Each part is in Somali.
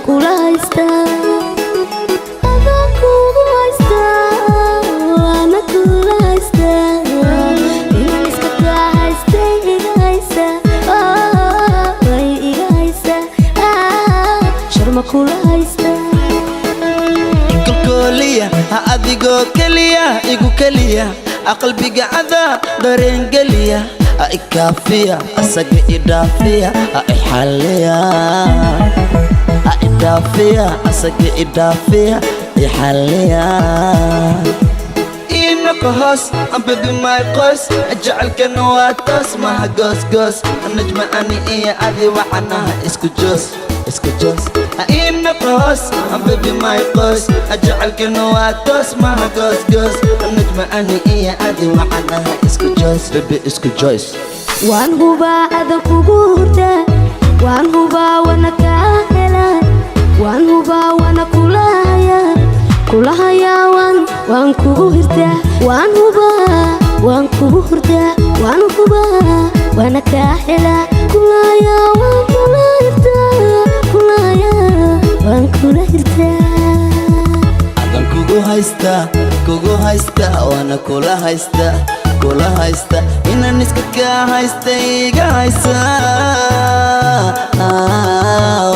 Kula haystaa, adaan kugu haystaa, waana kula haystaa. Inaan iska kaa haystay iga haysaa, way iga haysaa. Sharma kula haystaa. Kalkooliya ha adigoo keliya igu keliya, qalbiga cadaa dareengeliya, ha ikaafiya, asaga idhaafiya, ha ixalliya, ha idhaafiya, asaga idhaafiya, ixalliya. Inaka hoos, baby, my qoys, jecelkana waa toos, maha goosgoos. Najma, ani iyo adi waxanaha isku joos, isku joos. Inaka hoos, baby, my qoys, jecelkana waa toos, maha goosgoos. Najma, ani iyo adi waxanaha isku joos, baby, isku joos. Waan hubaa adan kugu hurdaa, waan hubaa wana kaa helaa, waan hubaa wana kula hayaa, kula hayaa. Waan kugu hirtaa, waan hubaa waan kugu hurdaa, waan hubaa wana kaa helaa, kula hayaa, waan kula hirtaa, kula hayaa, waan kula hirtaa. Adan kugu haystaa, kugu haysta, waana kula haysta, kula haysta. Inaan iska kaa haysta iga haysa,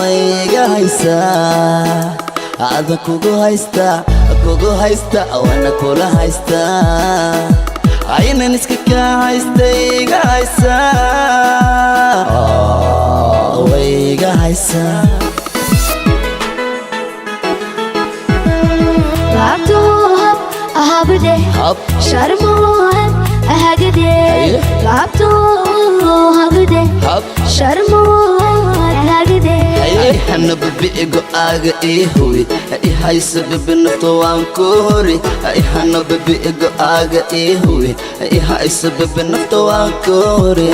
way iga haysaa. Adan kugu haysta, kugu haysta, waana kula haysta. Inaan iska kaa haysta iga haysa, way iga haysaa. Laabtuhu hab ahabide. Hab. Sharmuhu hab ahagide. Haye. Laabtuhu habide. Hab. Sharmuhu ahagide. Hana baby, go-aaga ii huwi, i hayso baby, nafta waan ku hori. Hana baby, go-aaga ii huwi, i hayso baby, nafta waan ku hori.